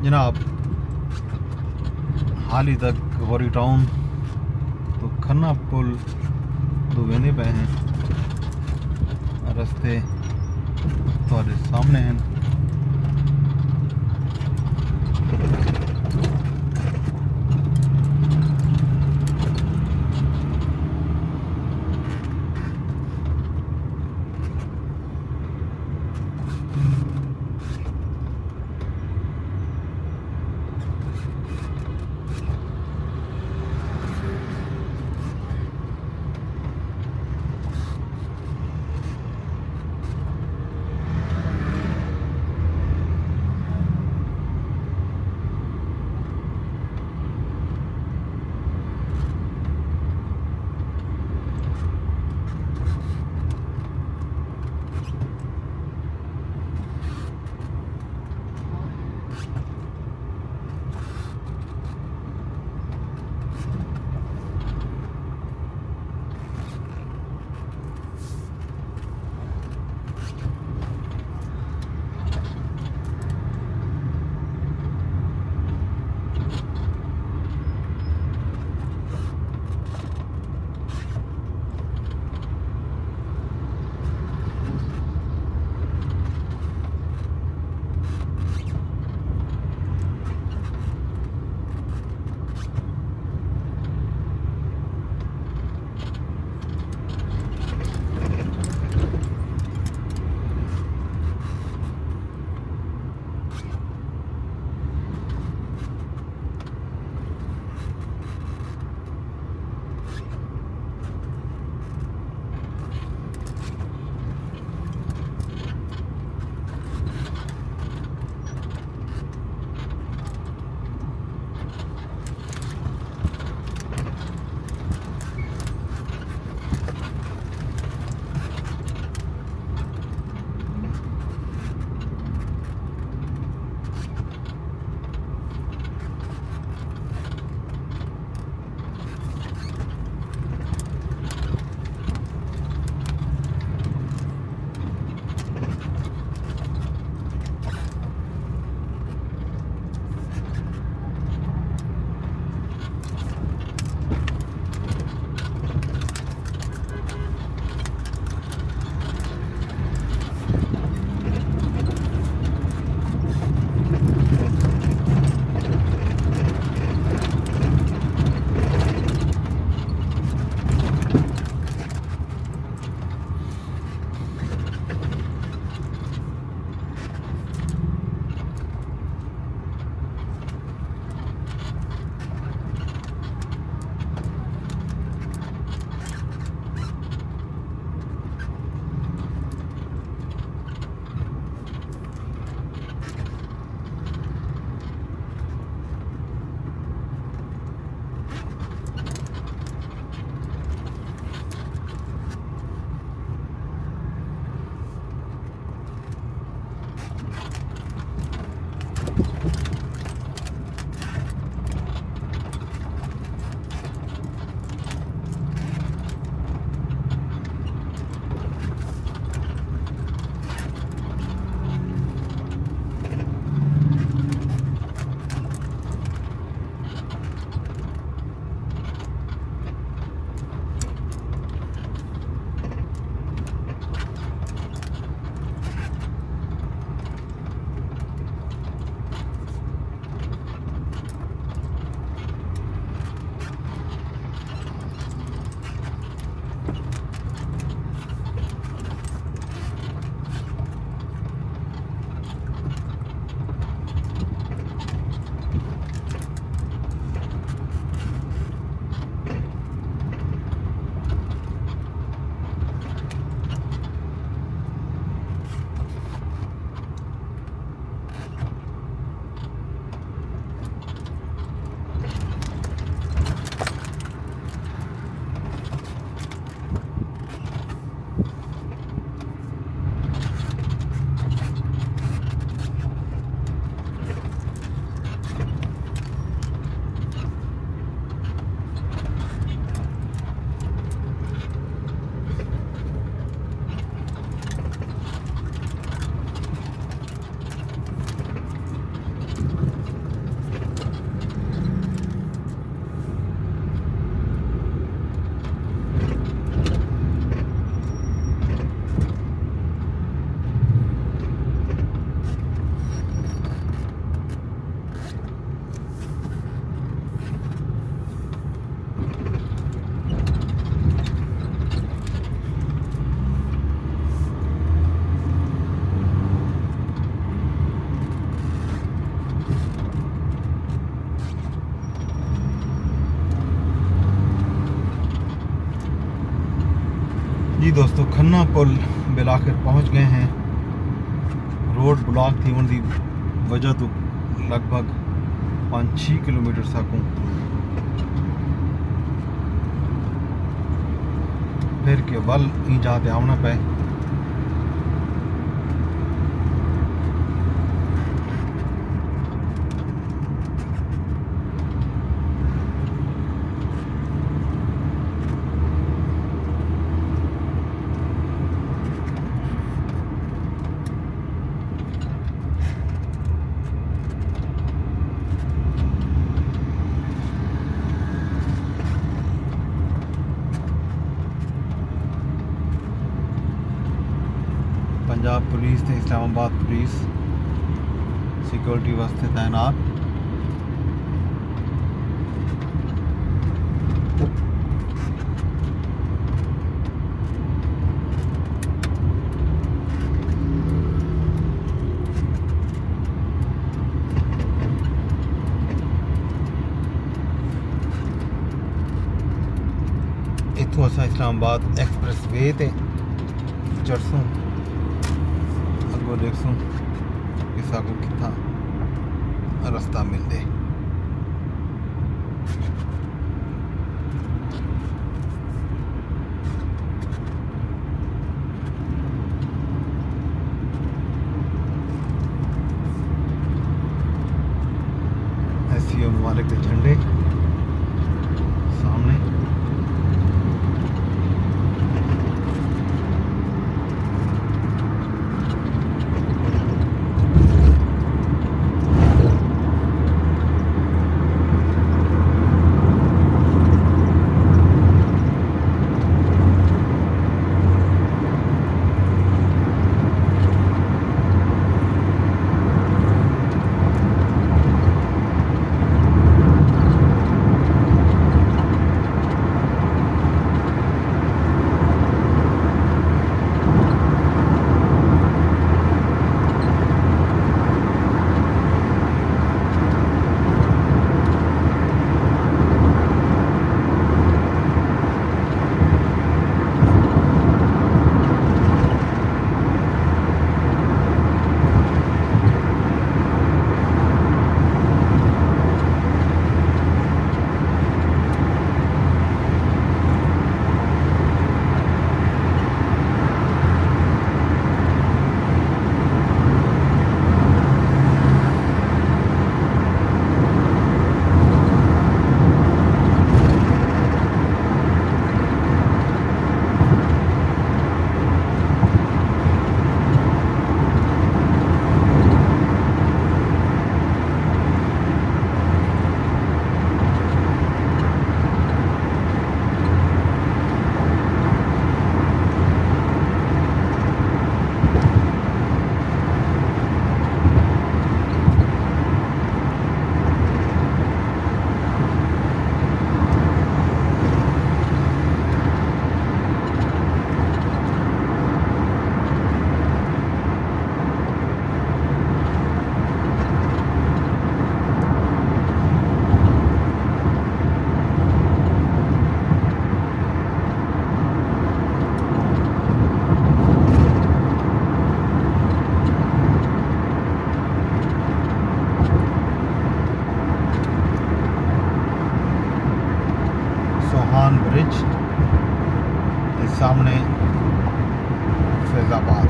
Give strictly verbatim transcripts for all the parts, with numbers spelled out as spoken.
جناب، حالی تک غوری ٹاؤن تو کھنہ پل دو ویندے پئے ہیں۔ رستے تہاݙے سامݨے ہن۔ دوستو، کھنہ پل بالآخر پہنچ گئے ہیں۔ روڈ بلاک تھی ہوݨ دی وجہ توں لڳ بھڳ پنج چھی کلومیٹر ساکوں پھر کے ول ایں جاہ تے آوݨا پئے۔ پنجاب پولیس تے اسلام آباد پولیس سیکورٹی واسطے تعینات۔ اتھوں اساں اسلام آباد ایکسپریس وے تے چڑھسوں، اڳوں ݙیکھسوں کہ ساکوں کتھاں رستہ ملدے۔ ایس سی او ممالک دے جھنڈے سامݨے۔ سوہان برج تے سامݨے فیض آباد۔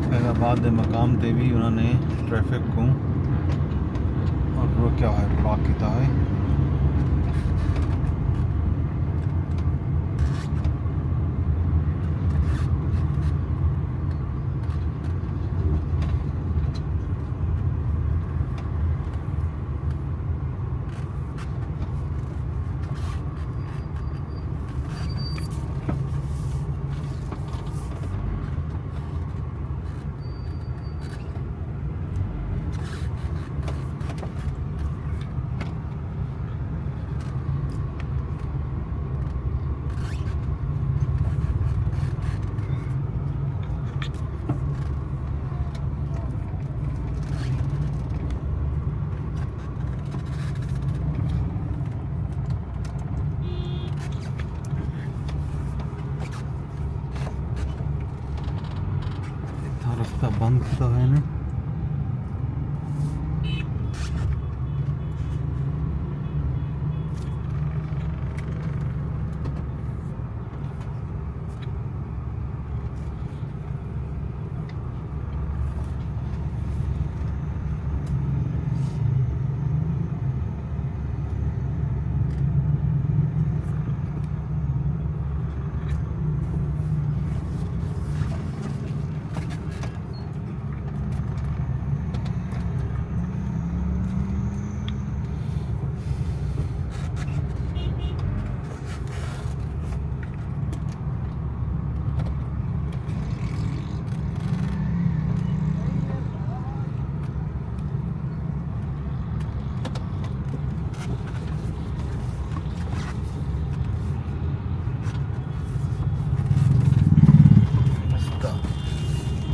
فیض آباد دے مقام تے وی انہاں نے ٹریفک کوں روکیا ہوئے، بلاک کیتا ہوئے۔ ہم کھتا ہے نا۔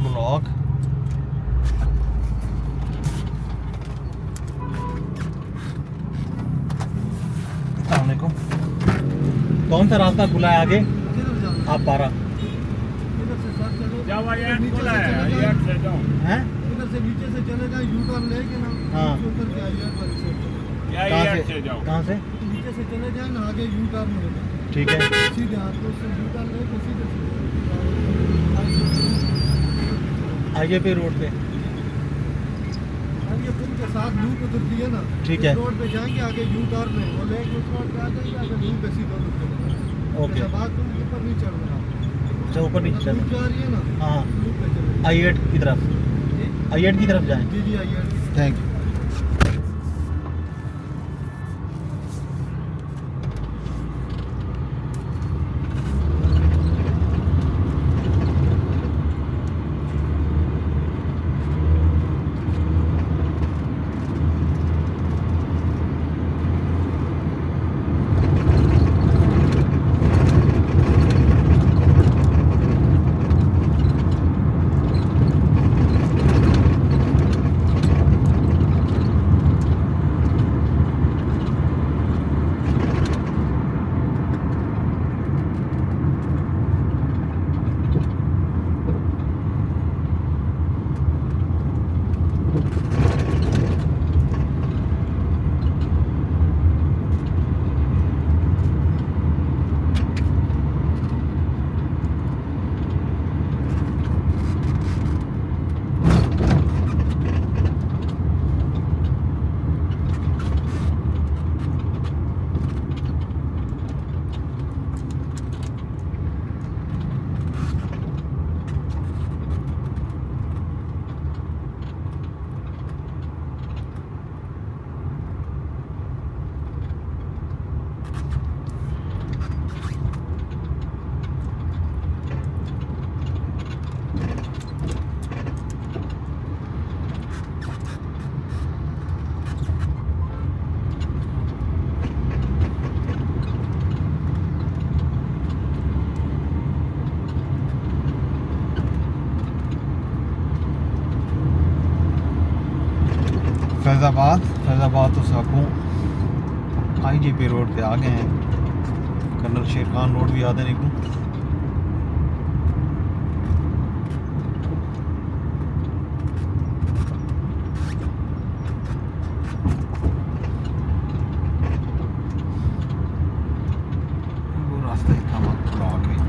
بلاک۔ السلام علیکم۔ کون سا راستہ کھلا ہے آگے؟ کدھر جانا ہے؟ آپ پارا۔ ادھر سے سر چلو۔ جاؤ، آئی ایٹ نیچے کھلا سے ہے، چلے آئی ایٹ جائیں۔ سے جاؤ۔ ہیں؟ ادھر سے نیچے سے چلے جائیں، یو ٹرن لے کے نا، ہاں۔ نیچے اتر کے آئی ایٹ والی سائیڈ چلے جائیں۔ یا کہاں آئی ایٹ سے؟ سے جاؤ۔ کہاں سے؟ نیچے سے چلے جائیں نا، آگے یو ٹرن ہوگا۔ ٹھیک ہے۔ سیدھے ہاتھ کو اس سے یو ٹرن لے کے سیدھے سیدھے۔ آئی اے پی روڈ پہ۔ ہاں، یہ پل کے ساتھ لوپ ادھر دی ہے نا، ٹھیک ہے۔ اس روڈ پہ جائیں گے، آگے یو ٹرن ہے، وہ لے کے اس روڈ پہ آ جائیں گے، آگے لوپ پہ سیدھا ادھر چلے جائیں گے۔ اوکے۔ اچھا، بات تم اوپر نہیں چڑھ رہا۔ اچھا، اوپر نہیں چڑھ رہا۔ لوپ جا رہی ہے نا، ہاں۔ لوپ پہ چلے جائیں۔ آئی ایٹ کی طرف۔ جی؟ آئی ایٹ کی طرف جائیں۔ جی، جی، I eight. Thank you. Faizabad, فیض آباد تو ساکوں آئی جے پی روڈ تے آ ڳئے ہیں۔ کرنل شیر خان روڈ بھی آہدن ایکوں۔ وہ راستہ اتنا وقت بلاک ہے۔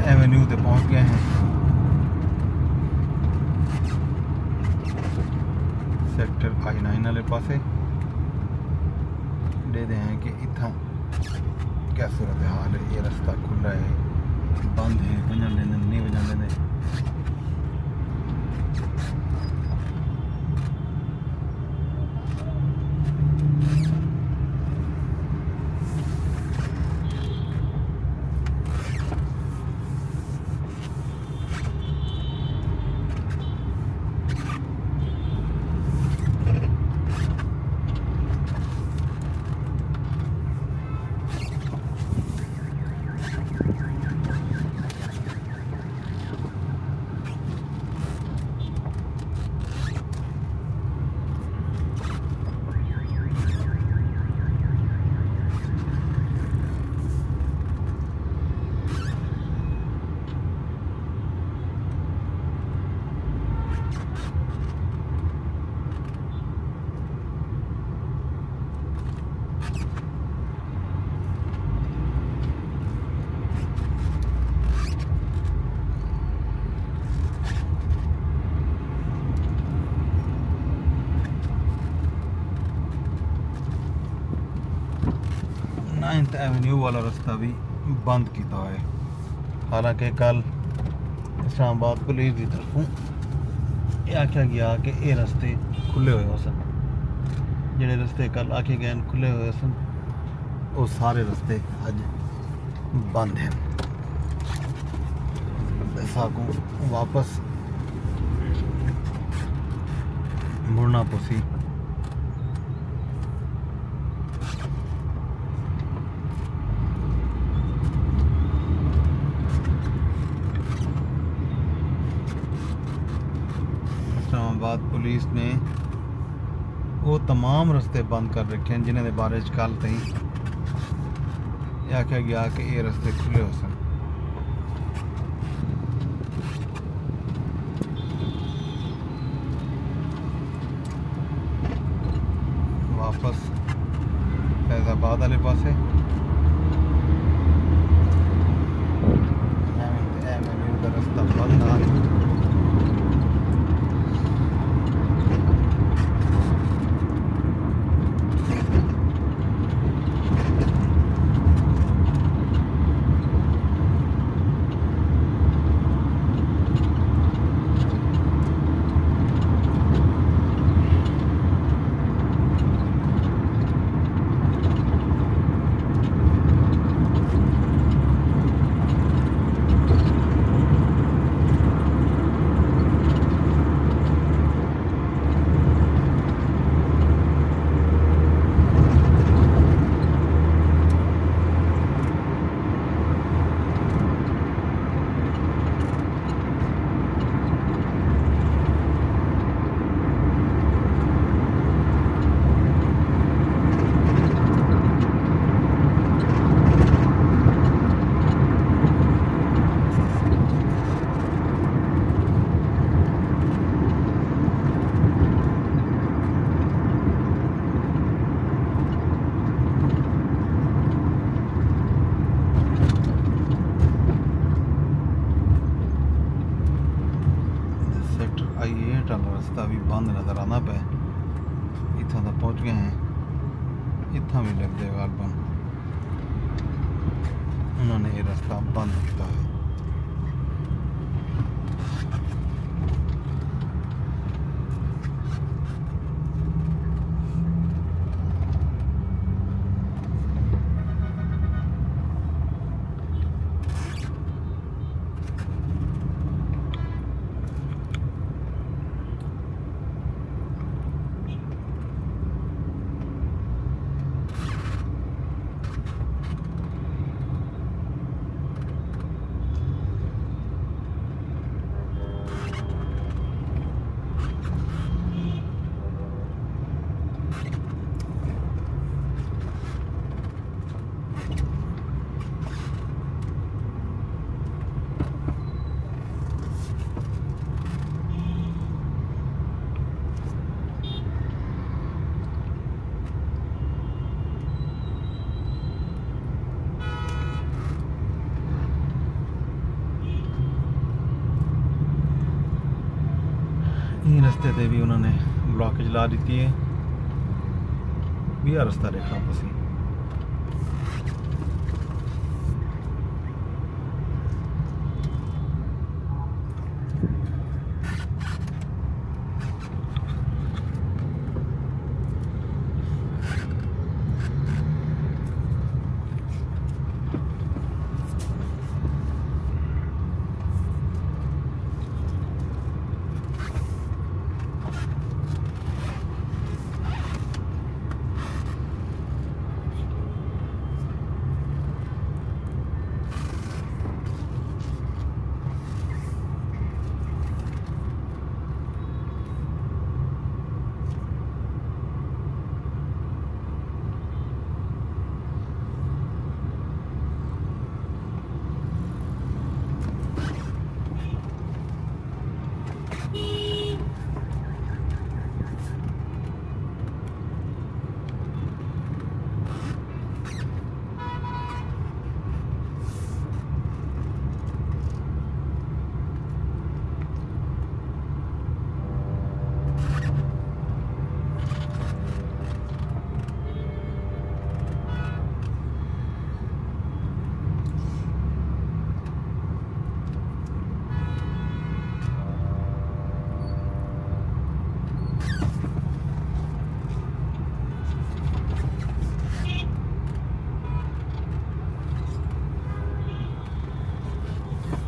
ایونیو تے پہنچ ڳئے ہیں۔ سیکٹر آئی نائن والے پاسے ݙیہدے ہیں کہ اتھاں کیا صورتحال ہے۔ یہ رستہ کھلا ہے، بند ہے، ونڄݨ ݙیندے، نہیں ونڄݨ ݙیندے۔ نائنتھ ایونیو والا رستہ بھی بند کیتا ہوئے، حالانکہ کل اسلام آباد پولیس دی طرفوں یہ آکھیا گیا کہ یہ رستے کھلے ہوئے ہوسن۔ جڑے رستے کل آکھے گئے کھلے ہوئے ہوسن، وہ سارے رستے اج بند ہیں۔ ساکوں واپس مڑنا پوسی۔ اسلام آباد پولیس نے وہ تمام رستے بند کر رکھے ہیں جنہیں دے بارے چ کل تئیں یہ آکھیا گیا کہ یہ رستے کھلے ہوسن۔ واپس فیض آباد والے پاسے۔ ایونیو دا رستہ بند آ۔ سیکٹر آئی ایٹ والا رستہ بھی بند نظر آندا پئے۔ اتھاں تاں پہنچ ڳئے ہیں، اتھاں بھی لڳدے غالباً انہاں نے یہ رستہ بند کیتا ہے۔ ایں رستے تے وی انہاں نے بلاکیج لا ݙتی ہے۔ ٻیا رستہ ݙیکھݨا پوسی۔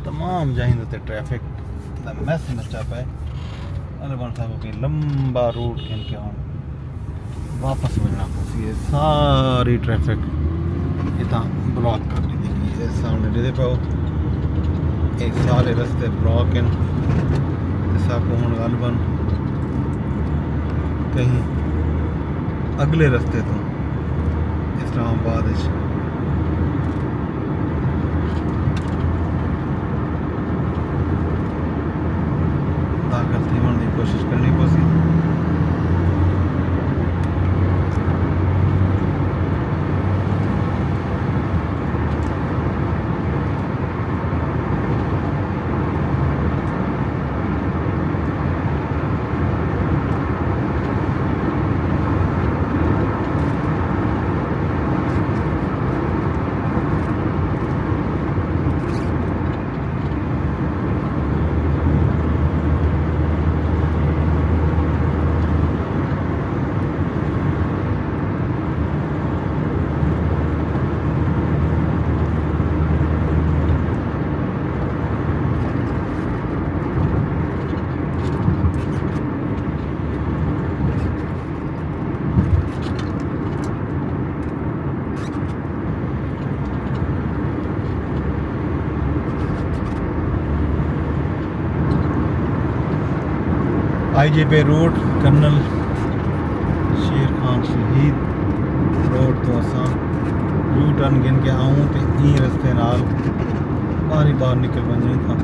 تمام جاہیں تے ٹریفک دا میس مچا پئے۔ البن صاحب کوئی لمبا روٹ گھن کے ہن واپس ونڄݨا پوسی۔ اے ساری ٹریفک اتھاں بلاک کر ݙتی ڳئی ہے۔ سامݨے ݙیہدے پئے ہو، اے سارے رستے بلاک ہن۔ تے ساکوں ہݨ غالباً کہیں اڳلے رستے توں اسلام آباد اچ داخل تھیوݨ دی کوشش کرݨی پوسی۔ آئی جے پے روڈ، کرنل شیر خان شہید روڈ توں اساں یو ٹرن گھن کے آؤں تے ایں رستے نال ٻاہری ٻاہر نکل ونڄوں تاں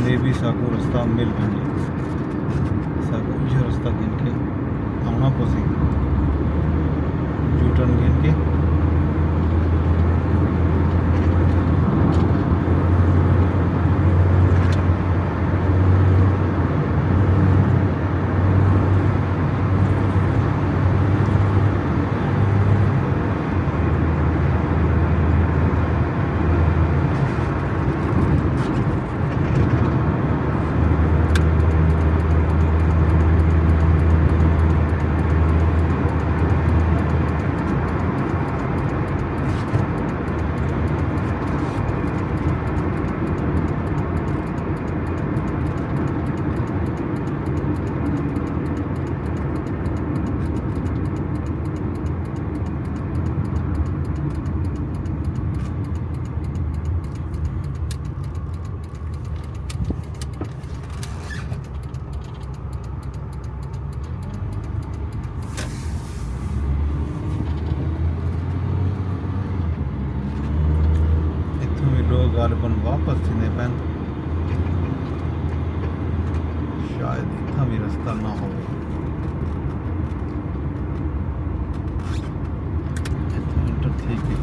مے بی ساکوں رستہ مل ونڄے۔ ساکوں ایہو رستہ گھن کے آوݨا پوسی، یو ٹرن گھن کے۔ اتھوں وی لوگ غالباً واپس تھیندے پئن۔ شاید اتھاں وی رستہ نہ ہووے۔ اتھاں انٹر تھی کے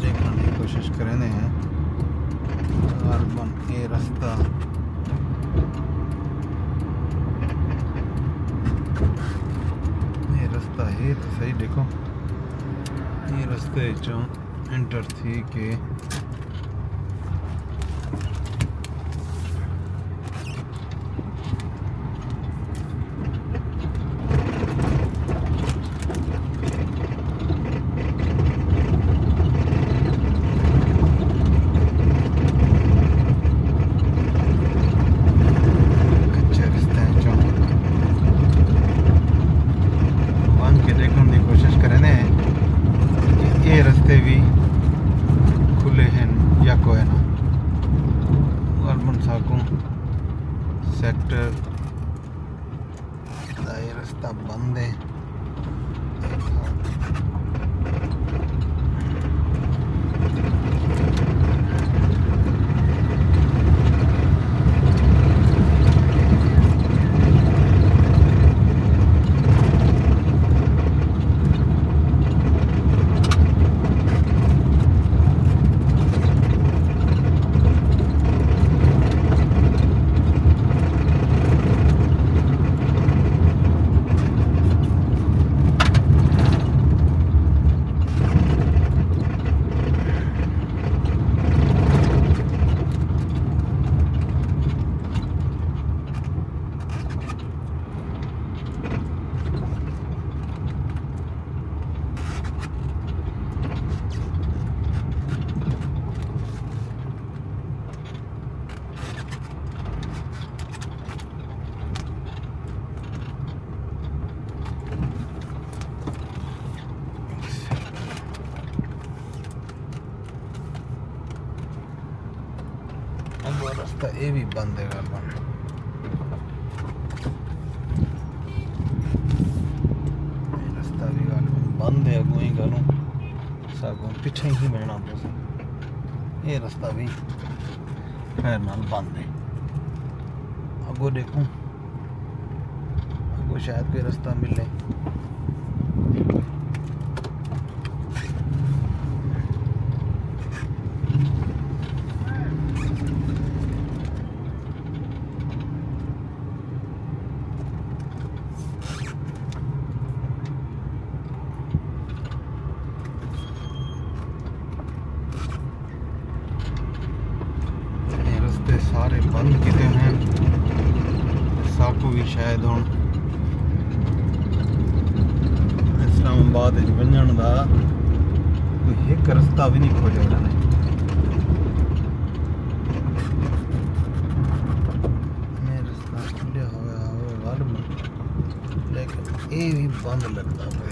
ݙیکھݨ دی کوشش کریندے ہیں۔ غالباً اے رستہ ایں رستے چوں انٹر تھی کے کچے رستے چوں ونڄ کے ݙیکھݨ دی کوشش کریندے ہیں کہ اے رستے وی کھلے ہن یا کوئے نہ۔ غالباً ساکوں سیکٹر دا اے رستہ بند ہے۔ اڳوں رستہ اے وی بند ہے غالباً۔ اے رستہ وی غالباً بند ہے، اڳوں ہی گالوں ساکوں پچھے ہی بہنا پوسی۔ اے رستہ وی خیر نال بند ہے۔ اڳوں ݙیکھوں، اڳوں شاید کوئی رستہ ملے۔ اے رستے سارے بند کیتے ہیں۔ ساکوں وی شاید ہݨ اسلام آباد وچ ونڄݨ دا کوئی ہک رستہ وی نہیں کھولیا انہاں نے۔ میں رستہ کھلیا ہویا ہوئے غالباً، لیکن اے وی بند لڳدا پئے۔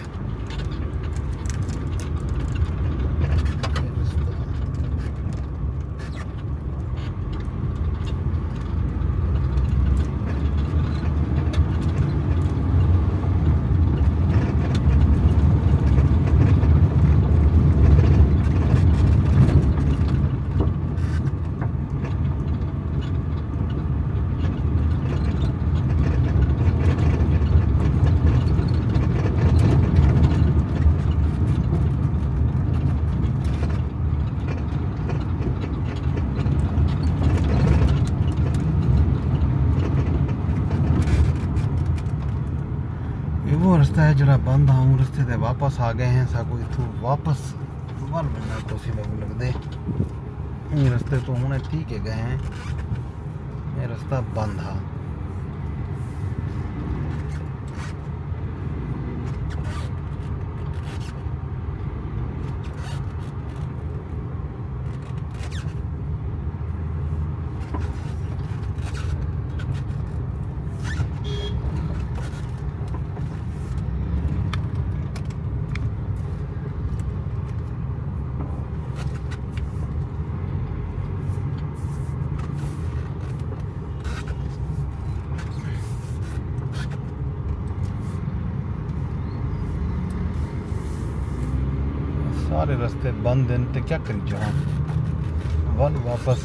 اے وہ رستہ ہے جڑا بند ہا، اوں رستے تے واپس آ ڳئے ہیں۔ ساکوں اتھوں واپس ول ونڄݨا پوسی، میکوں لڳدے ایں رستے توں ہݨ تھی کے ڳئے ہیں، اے رستہ بند ہا۔ سارے رستے بند ہن تے کیا کری جاواں؟ ول واپس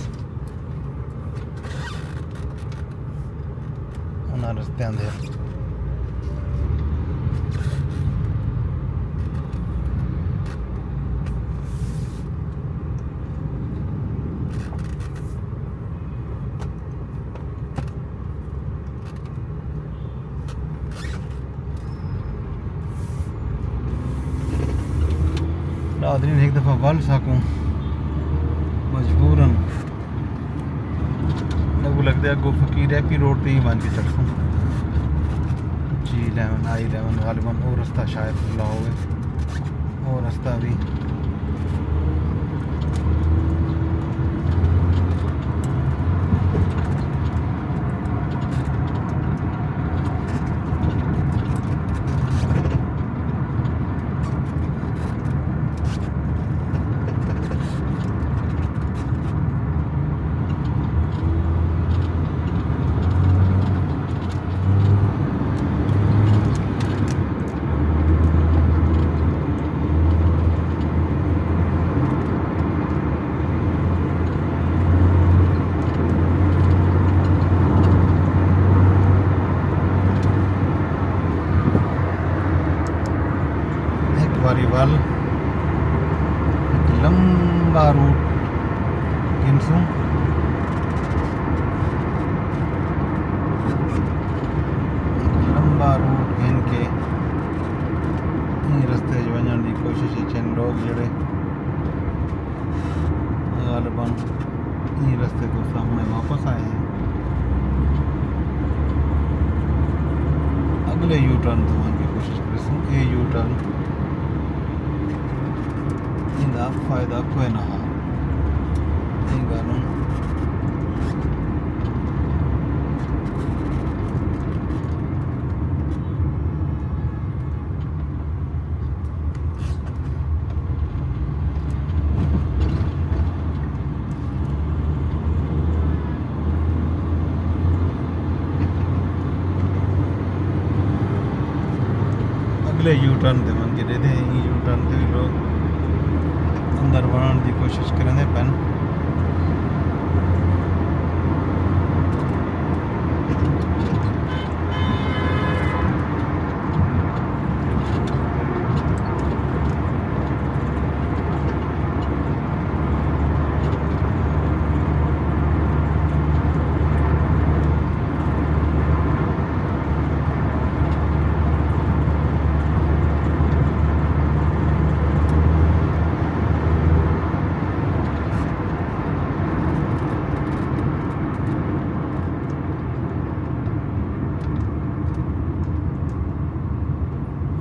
انہاں رستیاں دے۔ ناظرین، ہک دفعہ ول ساکوں مجبوراً اڳوں لڳدے، اڳوں فقیر ایپی روڈ تے ہی ونڄ کے چڑھسوں۔ جی الیون، آئی الیون، غالباً او رستہ شاید کھلا ہووے۔ او رستہ وی ہک واری ول ہک لمبا روٹ گھنسوں، ہک لمبا روٹ گھن کے ایں رستے اچ ونڄݨ دی کوشش اچ ہن لوگ جیڑھے۔ غالباً ایں رستے توں سامݨے واپس آئے ہیں۔ اڳلے یو ٹرن توں ونڄ کے کوشش کریسوں۔ اے یو ٹرن، ایندا فائدہ کوئے نہ ہا۔ ایں ڳالھوں اڳلے یو ٹرن تے ونڄ کے ݙیہدے ہیں، ایں یو ٹرن تے وی لوگ اندر وڑݨ دی کوشش کریندے پئن۔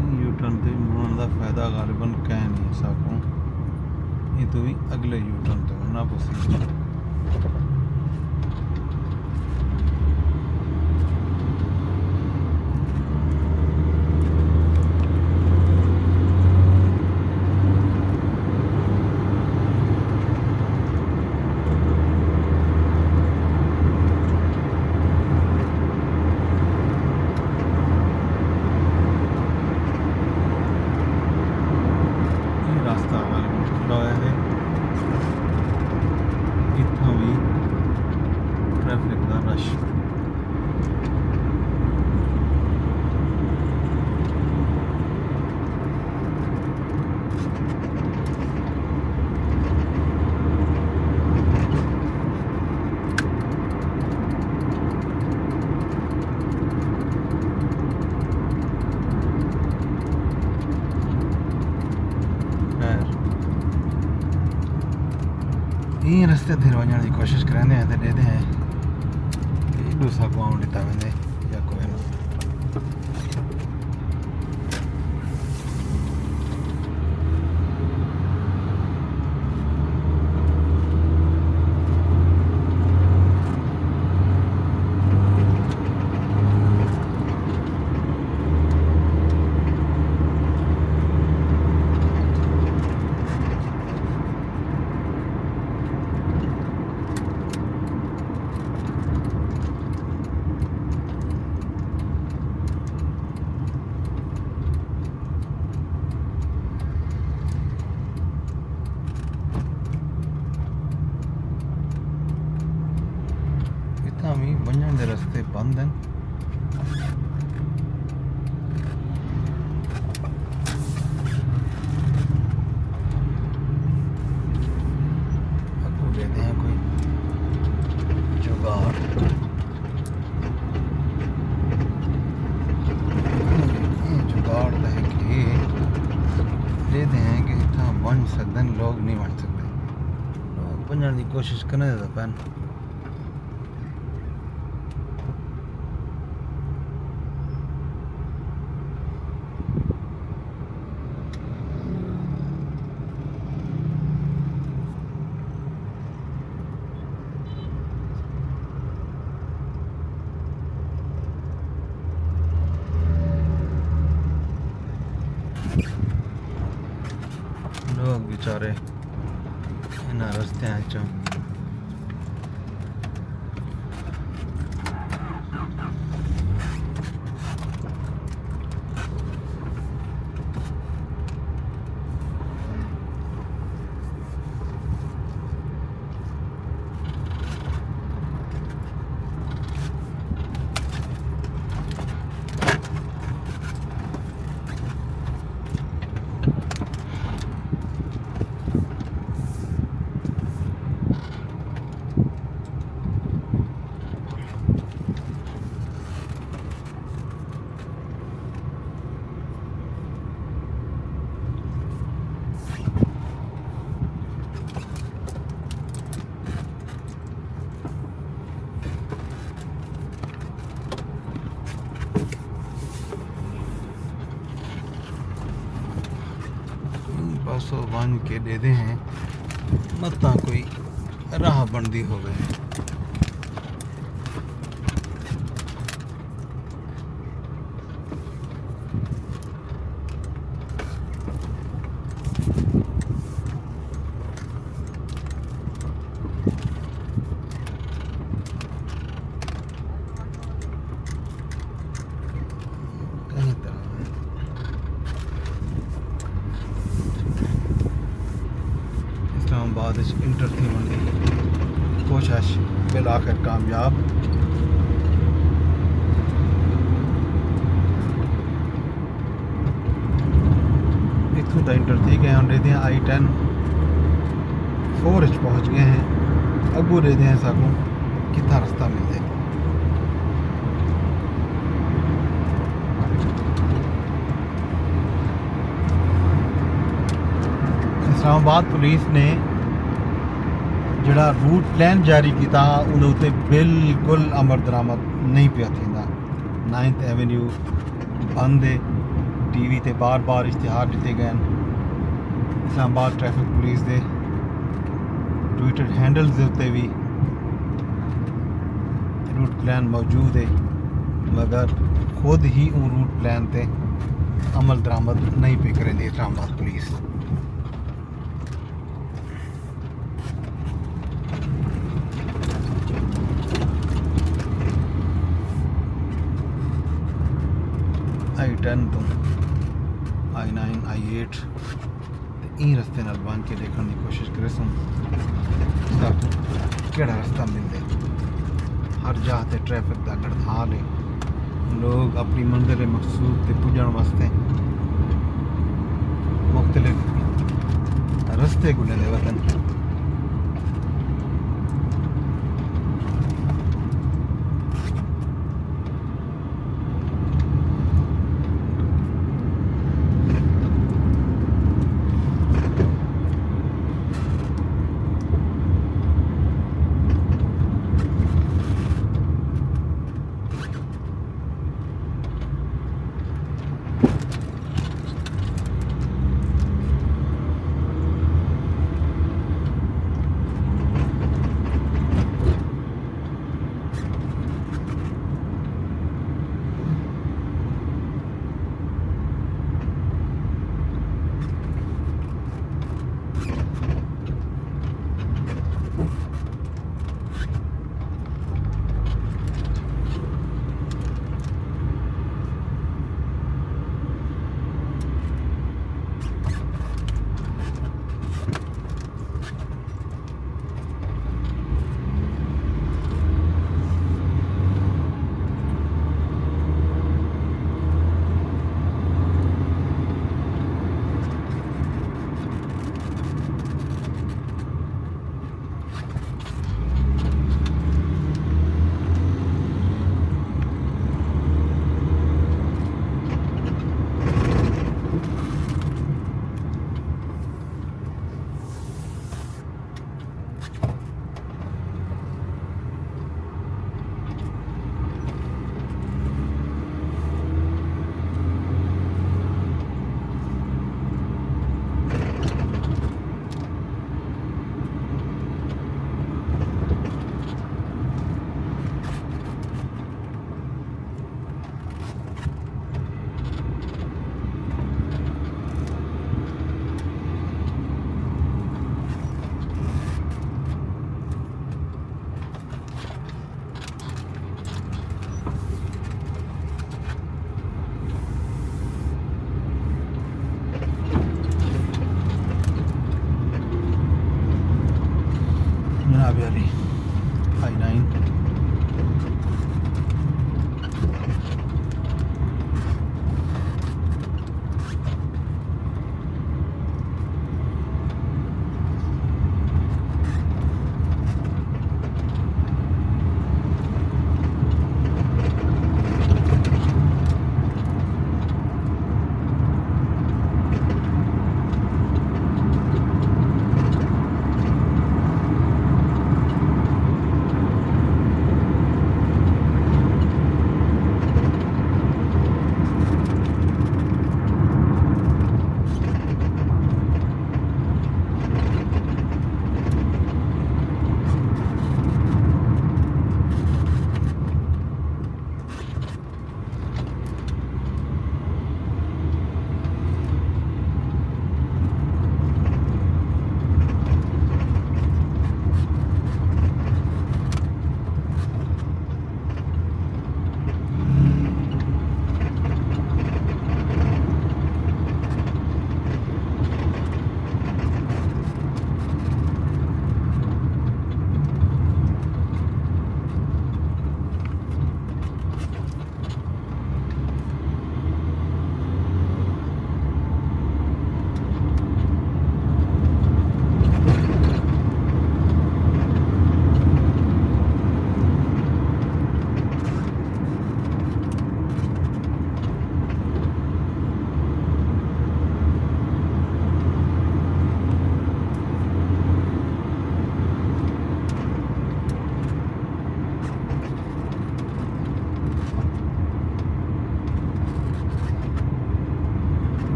ایں یو ٹرن تے مڑݨ دا فائدہ غالباً کائے نی، ساکوں ایں توں وی اڳلے یو ٹرن تے وڑݨا پوسی۔ اے راستہ غالباً کھلا ہویا ہے، اتھاں وی ٹریفک دا رش۔ خیر، ایں رستے تے ونڄݨ دی کوشش کریندے ہیں تے ݙیہدے ہیں کہ ایݙو ساکوں آوݨ ݙتا ویندے یا کوئے نہ۔ اتھاں وی ونڄݨ دے رستے بند ہن۔ اڳوں ݙیہدے ہیں کوئی جگاڑ۔ اے جگاڑ دا ہک ہے، ݙیہدے ہیں کہ اتھاں ونڄ سڳدے۔ نہیں ونڄ سڳدے۔ لوک ونڄݨ دی کوشش کریندے پئن۔ لوگ بیچارے انہاں رستیاں چوں پاسوں ونڄ کے ݙیہدے ہیں، متاں کوئی راہ بݨدی ہووے۔ کہیں طرح اسلام آباد وچ انٹر تھیوݨ دی کوشش بالآخر کامیاب۔ اتھوں تاں انٹر تھی ڳئے ہیں، ہݨ ݙیہدے ہیں آئی ٹین فور اچ پہنچ ڳئے ہیں۔ اڳوں ݙیہدے ہیں ساکوں کتھاں رستہ ملدے۔ اسلام آباد پولیس نے جڑا روٹ پلان جاری کیتا، اُنہاں اُتے بالکل عمل درآمد نہیں پیا تھیندا۔ نائنتھ ایونیو بند ہے، ٹی وی تے بار بار اشتہار ݙتے ڳئے ہن۔ اسلام آباد ٹریفک پولیس دے ٹویٹر ہینڈلز دے اُتے وی روٹ پلان موجود ہے، مگر خود ہی اوں روٹ پلان تے عمل درآمد نہیں پئی کریندی اسلام آباد پولیس۔ آئی ٹین توں آئی نائن، آئی ایٹ تے ایں رستے نال ونڄ کے ݙیکھݨ دی کوشش کریسوں، ساکوں کیڑھا رستہ ملدے۔ ہر جاہ تے ٹریفک دا گڑدھال ہے۔ لوگ اپݨی منزل مقصود تے پڄݨ واسطے مختلف رستے ڳولیندے ودن۔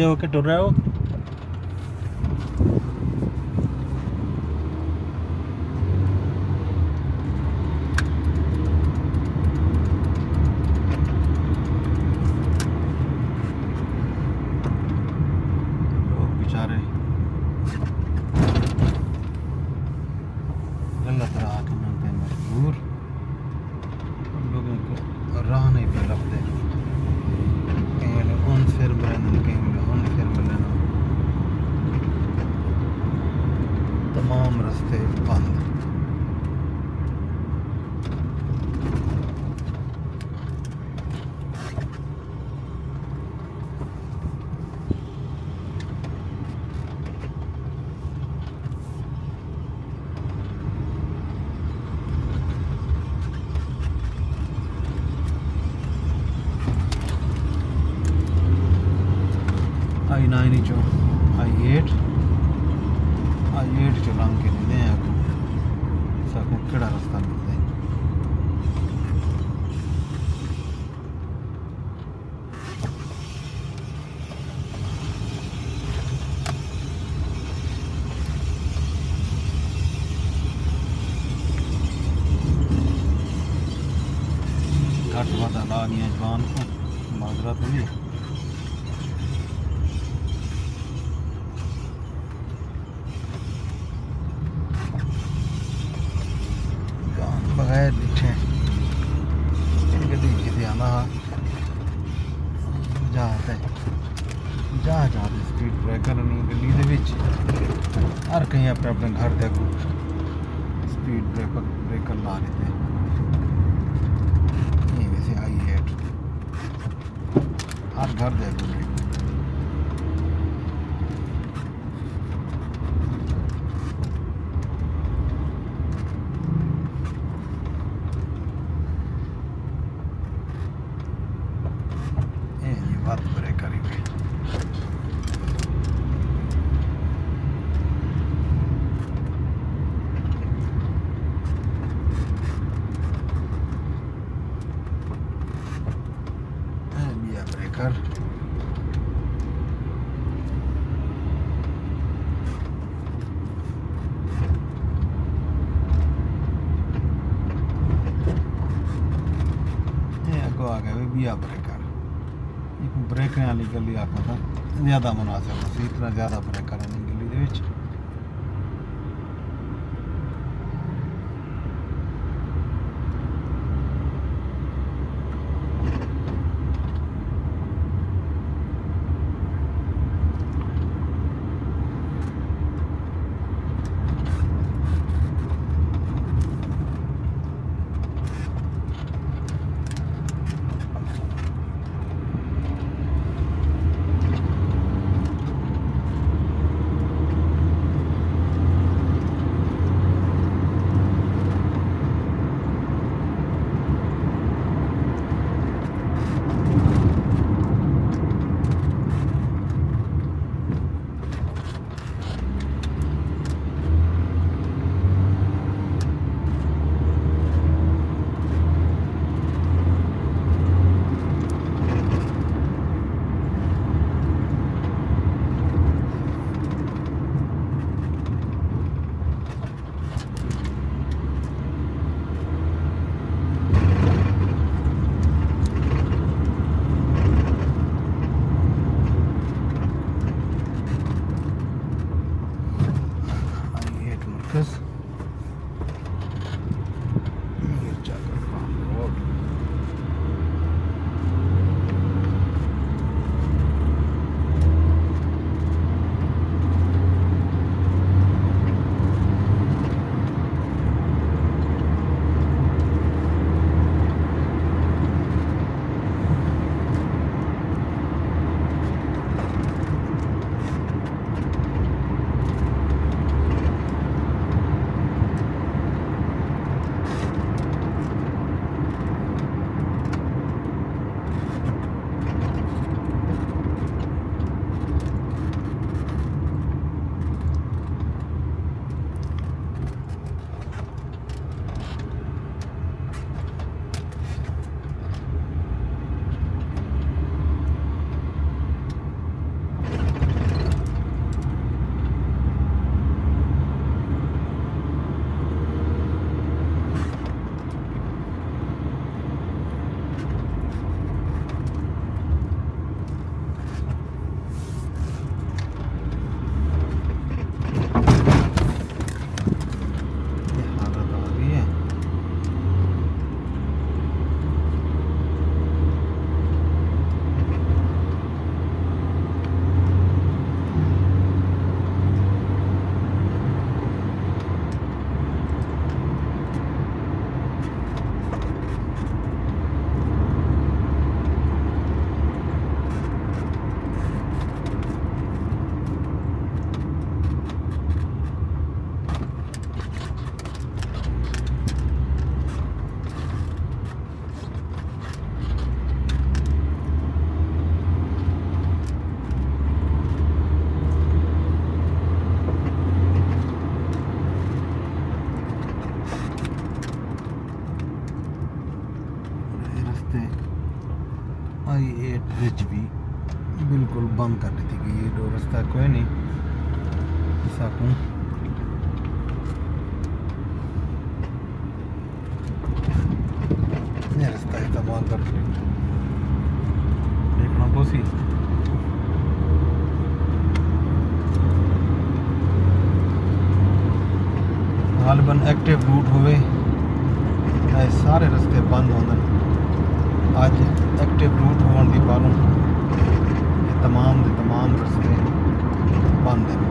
ہو کے ٹر رہے ہو؟ لوگ بیچارے غلط راہ کنن پئے مجبور۔ لوگوں کو راہ نہیں پہ لبھدے۔ کہیں ویلے ان سر ملن، کہیں ویلے ان سر ملن۔ تمام رستے بند۔ آئی نائن چوں آئی ایٹ، آئی ایٹ چوں لنگ کے ݙیندے ہیں اڳوں ساکوں کیڑھا رستہ ملدے۔ گھٹ ودھ الا ڳیاں جوان کوں معذرت ہوئی۔ جان بغیر ݙٹھے گݙی کیتے آندا ہا۔ جا تے جا جا تے سپیڈ بریکر نہیں گلی دے وچ۔ ہر کہیں اپنے اپنے گھر دے اگوں سپیڈ بریکر، بریکر لا لیتے۔ یہ ویسے آئی ایٹ ہر گھر دے اگوں بریکر۔ اے جی وت بریکر ہی پئے۔ اے ٻیا بریکر۔ اے اڳوں آ ڳئے وے ٻیا بریکر۔ ایکوں بریکریں والی گلی آکھاں تاں زیادہ مناسب ہوسی، اتنا زیادہ بریکر ہن ایں گلی دے وچ۔ آئی ایٹ مرکز۔ میر جعفر خان روڈ۔ وچ بھی بالکل بند کر ݙتی ڳئی ہے، ݙو رستہ کوئی نہیں۔ ساکوں یہ رستہ استعمال کر کے دیکھنا پوسی۔ غالباً ایکٹیو روٹ ہووے تاں اے سارے رستے بند ہوندن۔ اڄ ایکٹیو روٹ ہووݨ دی پالوں اے تمام دے تمام رستے بند ہن۔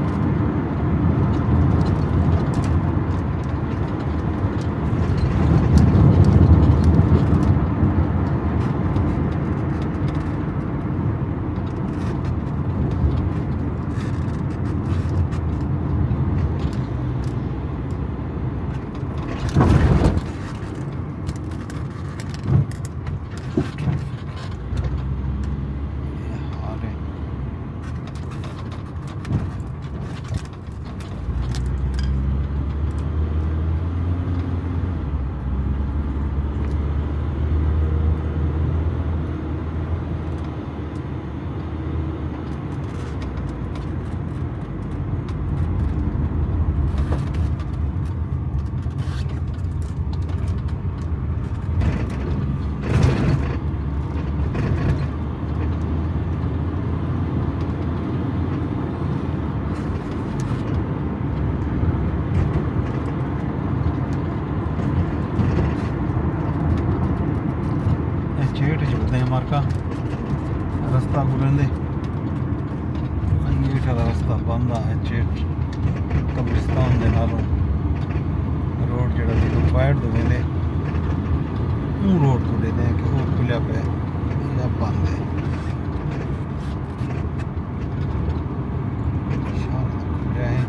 اے چیٹ جو ودے مارکا رستہ ٻݙیندے۔ اڄ ہیٹھاں دا رستہ بند آ، اے چیٹ قبرستان دے نالوں روڈ جیڑھا زیرو پوائنٹ توں ویندے، اوں روڈ کوں ݙیہدے کہ او کھلیا پئے یا بند ہے۔ شاید کھلیا ہے۔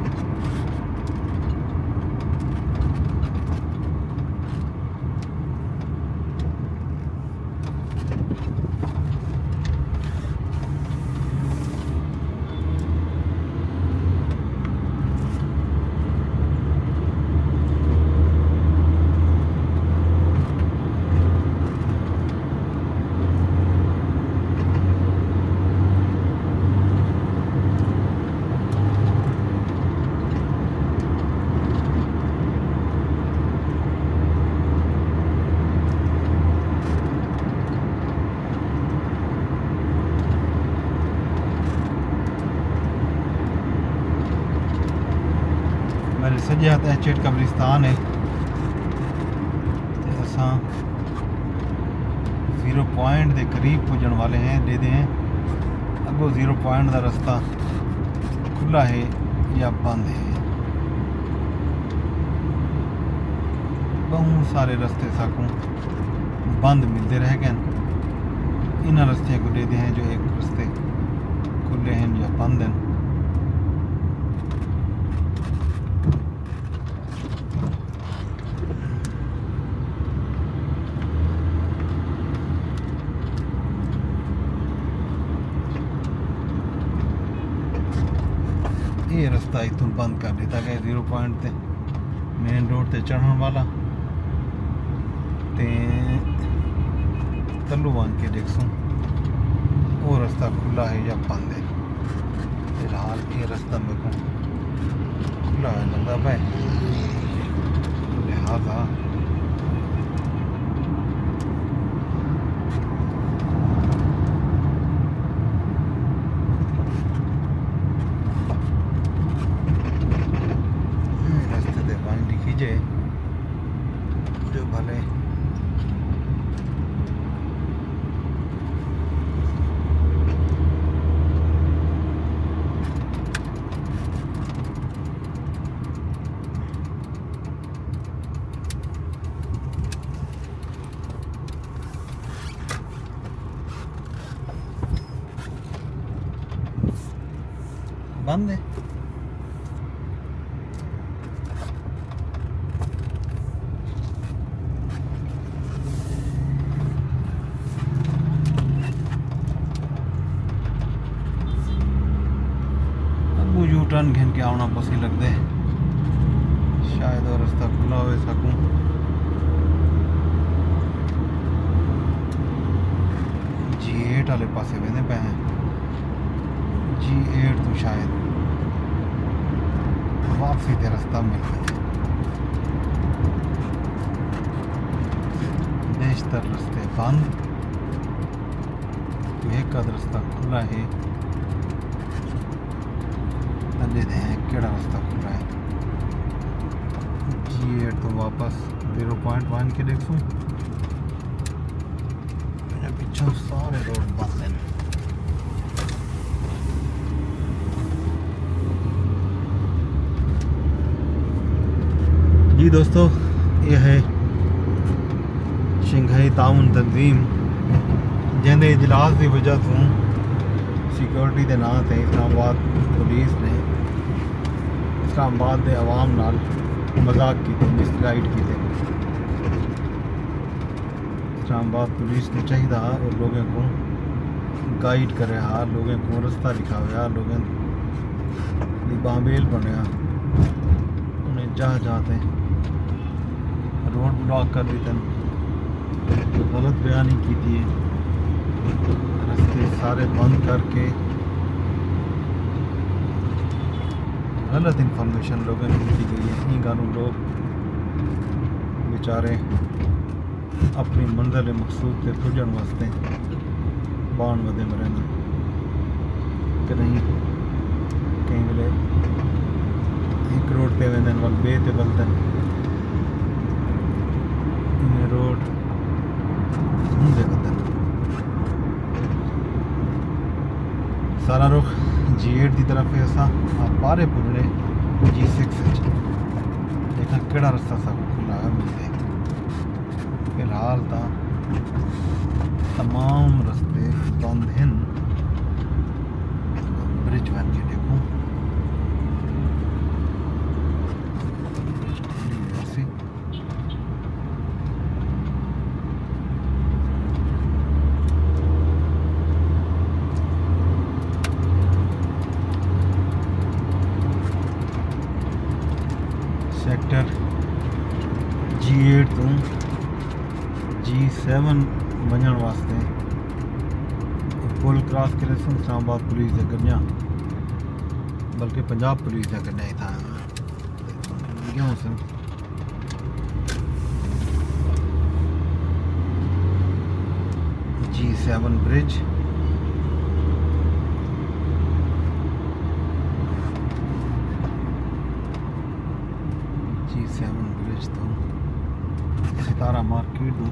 میݙے سڄے ہتھ اچ چیٹ قبرستان ہے تے اساں زیرو پوائنٹ دے قریب پڄݨ والے ہیں، ݙیہدے ہیں اڳوں زیرو پوائنٹ دا رستہ کھلا ہے یا بند ہے۔ ٻہوں سارے رستے ساکوں بند ملدے رہ ڳئن۔ انہاں رستیاں کوں ݙیہدے ہیں جو اے رستے کھلے ہن یا بند ہن۔ اے رستہ اتھوں بند کر ݙتا ڳئے زیرو پوائنٹ تے، مین روڈ تے چڑھݨ والا۔ تے تلو ونڄ کے ݙیکھسوں او رستہ کھلا ہے یا بند ہے۔ فی الحال اے رستہ میکوں کھلا ہویا لڳدا پئے، لہذا ایں رستے تے ونڄ ݙیکھیجے جو بھلے بند ہے۔ اڳوں یو ٹرن گھن کے آوݨا پسی لڳدے۔ شاید او رستہ کھلا ہووے ساکوں۔ جی ایٹ والے پاسے ویندے پئے ہیں۔ جی ایٹ تو شاید واپسی دے رستہ مل ویندے۔ بیشتر رستے بند، کوئی ایک آدھ رستہ کھلا ہے۔ تلے دے ہیں کیڑا رستہ کھلا ہے۔ جی ایٹ تو واپس زیرو پوائنٹ ون کے ݙیکھسوں۔ میرے پچھوں سارے روڈ بند ہیں۔ جی دوستو، یہ ہے شنگھائی تعاون تنظیم، جن دے اجلاس دی وجہ توں سیکیورٹی دے ناں تے اسلام آباد پولیس نے اسلام آباد دے عوام نال مذاق کیتے، مسلائیڈ کیتے۔ اسلام آباد پولیس کوں چاہیدا ہا او لوگیں کوں گائیڈ کرے ہا، لوگیں کوں رستہ ݙکھاوے ہا، لوگیں دی ٻانہہ ٻیل بݨے ہا۔ انہیں جاہ جاہ تے روڈ بلاک کر ݙتن، غلط بیانی کیتی ہے، رستے سارے بند کر کے غلط انفارمیشن لوگوں کو دی گئی ہے۔ ایں گالوں لوگ بیچارے اپنی منزل مقصود تے پڄݨ واسطے ٻاہݨ ودے مرن۔ کݙاہیں کہیں ویلے ہک روڈ تے ویندن، وقت ٻئے تے ولدن۔ انہیں روڈ گھومدے ودن۔ سارا رخ جی ایٹ دی طرف ہے، اساں آپ پارے پجنے جی سکس وچ۔ دیکھاں کیڑا رستہ ساکوں کھلا ملدے۔ فی الحال تاں تمام رستے بند ہن۔ برج ونڄ کے ݙیکھوں۔ برج کھلی ہوئی سی۔ سیکٹر جی ایٹ توں جی سیون ونڄݨ واسطے پل کراس کریسوں، اسلام آباد پولیس دیاں گݙیاں، بلکہ پنجاب پولیس دیاں گݙیاں اتھاں آئیاں ہوسن۔ جی سیون برج۔ جی سیون برج توں ستارہ مارکیٹ دے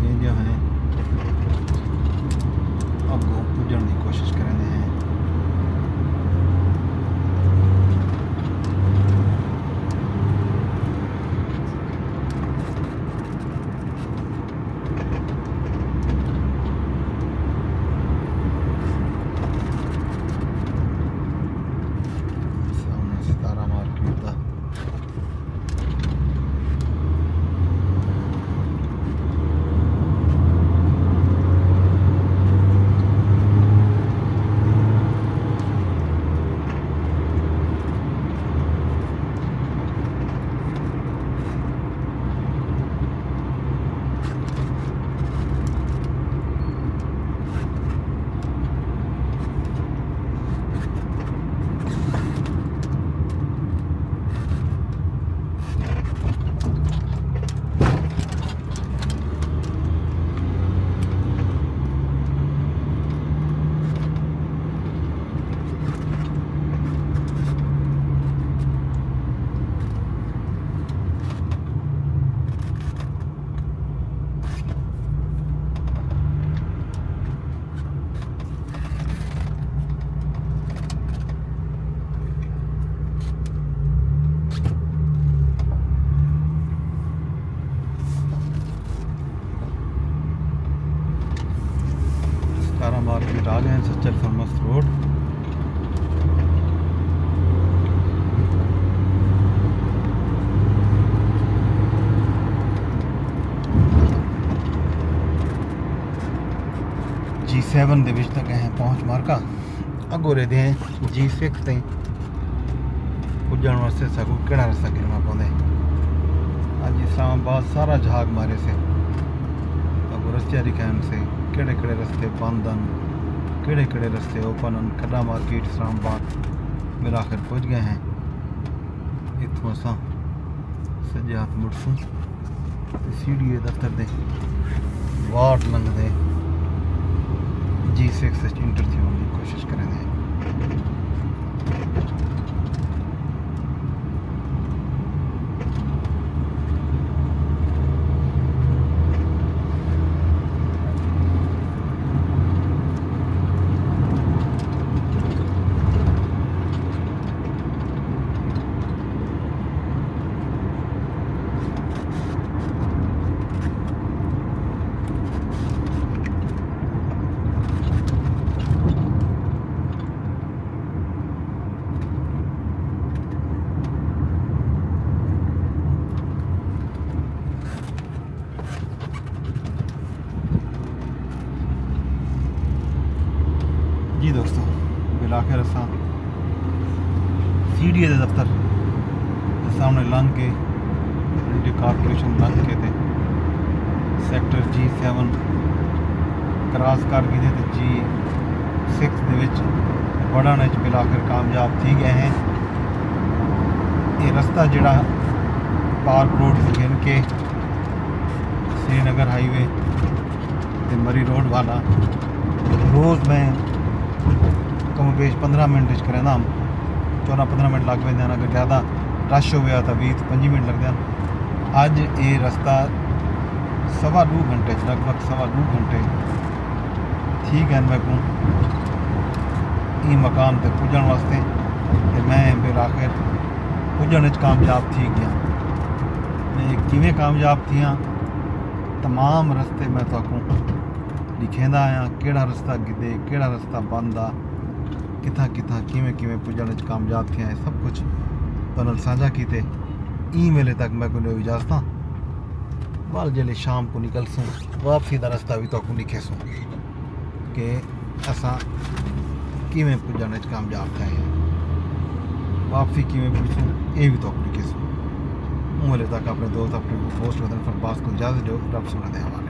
جیندے ہوئے اڳوں پڄݨ دی کوشش کریندے ہیں۔ سامݨے ستارہ مارکیٹ دا۔ ستارہ مارکیٹ آ ڳئے ہیں، Sachal pharmacist road. G seven دے وچ تک ہیں پہنچ مارکا۔ اڳوں رہدے ہیں جی سکس تئیں پڄݨ واسطے ساکوں کیڑھا رستہ گھنݨا پوندے۔ اڄ اسلام آباد سارا جھاگ مارے سے، اڳوں رستیاں ݙکھائن سے، کیڑھے کیڑھے رستے بند ہن، کیڑھے کیڑھے رستے اوپن ہن۔ کھڈا مارکیٹ اسلام آباد بالآخر پہنچ گئے ہیں۔ اتھوں اساں سجے ہتھ مڑسوں تے سی ڈی اے دفتر دے واٹ لنگھدے جی سکس اچ انٹر تھیوݨ دی کوشش کریندے ہیں۔ جی دوستو، بالآخر اساں سی ڈی اے دے دفتر دے سامنے لنگھ کے، پرنٹنگ کارپوریشن لنگھ کے تے سیکٹر جی سیون کراس کر گھدے تے جی سکس دے وچ وڑݨ وچ بالآخر کامیاب تھی ڳئے ہیں۔ یہ رستہ جڑا پارک روڈ توں گھن کے سری نگر ہائی وے تے مری روڈ والا، روز میں کم و بیش پندرہ منٹ وچ کریندا ہم۔ چودہ پندرہ منٹ لگ ویندے ہن، اگر زیادہ رش ہویا تاں ویہہ توں پنجی منٹ لڳدے ہن۔ اڄ اے رستہ سوا ݙو گھنٹے، لگ بھگ سوا ݙو گھنٹے تھی ڳئے میکوں ایں مقام تے پڄݨ واسطے، تے میں بالآخر پڄݨ وچ کامیاب تھی ڳیا۔ میں کیویں کامیاب تھیاں؟ تمام رستے میں تہاکوں ݙکھیندا آیاں، کیڑھا رستہ گھدے، کیڑھا رستہ بند آ، کتھاں کتھاں کیویں کیویں پڄݨ وچ کامیاب تھیاں، اے سب کجھ تہاݙے نال سانجھا کیتے۔ ایں ویلے تک میکوں ݙیو اجازتاں، ول جیلے شام کوں نکلسوں، واپسی دا رستہ وی تہاکوں ݙکھیسوں کہ اساں کیویں پڄݨ وچ کامیاب تھئے ہیں، واپسی کیویں مڑسوں، اے وی تہاکوں ݙکھیسوں۔ اوں ویلے تک اپݨے دوست اپݨے کوں ہوسٹ وطن فرباز کوں اجازت ݙیو، رب سوہݨے دے حوالے۔